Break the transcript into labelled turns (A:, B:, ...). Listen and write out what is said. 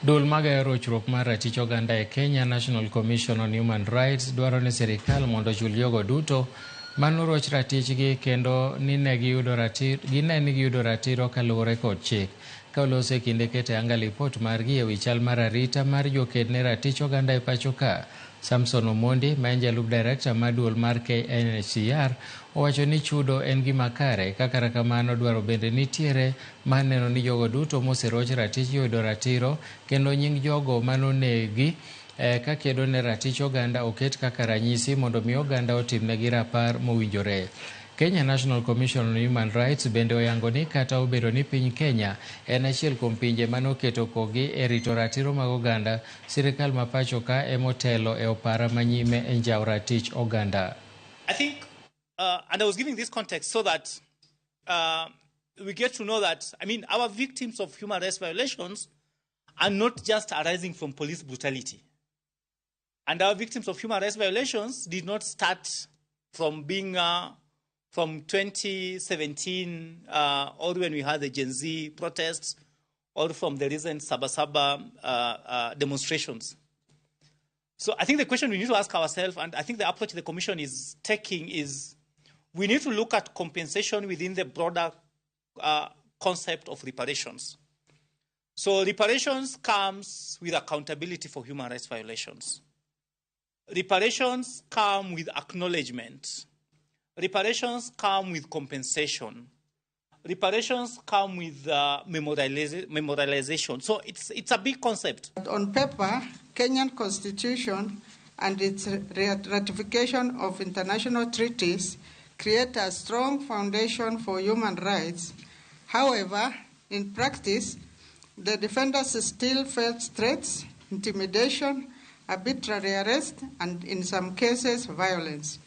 A: Duol magayo rochruok mar ratich oganda e Kenya, National Commission on Human Rights, dwaro ni sirikal mondo ochul jogo duto manoroch ratichgi kendo ni ne giyudo ratiro, gine ni giyudo ratiro kaluwore kod chik. Ka oloso e kinde keto e anga lipot margi e wi chal mar arita mar joked ne ratich oganda e pacho ka, Samson Omondi, ma en jalup director mar duol mar KNHCR, owacho ni chudo en gima kare, ka kata kamano dwaro bende nitiere mar neno ni jogo duto moseroch ratichgi oyudo ratiro kendo nying jogo manonegi ka kedo ne ratich oganda oket kaka ranyisi mondo mi oganda otimnegi rapar mowinjore. Kenya National Commission on Human Rights bende oyango ni kata obedo ni piny Kenya en achiel kuom pinje manoketo kogi e rito ratiro mag oganda, sirikal ma pacho ka emotelo e opara manyime e njawo ratich oganda.
B: I think, and I was giving this context so that we get to know that, I mean, our victims of human rights violations are not just arising from police brutality. And our victims of human rights violations did not start from being, from 2017, or when we had the Gen Z protests, or from the recent Sabasaba demonstrations. So I think the question we need to ask ourselves, and I think the approach the Commission is taking is, we need to look at compensation within the broader concept of reparations. So reparations comes with accountability for human rights violations. Reparations come with acknowledgement. Reparations come with compensation. Reparations come with memorialization. So it's a big concept.
C: On paper, Kenyan constitution and its ratification of international treaties create a strong foundation for human rights. However, in practice, the defenders still face threats, intimidation, arbitrary arrest, and in some cases, violence.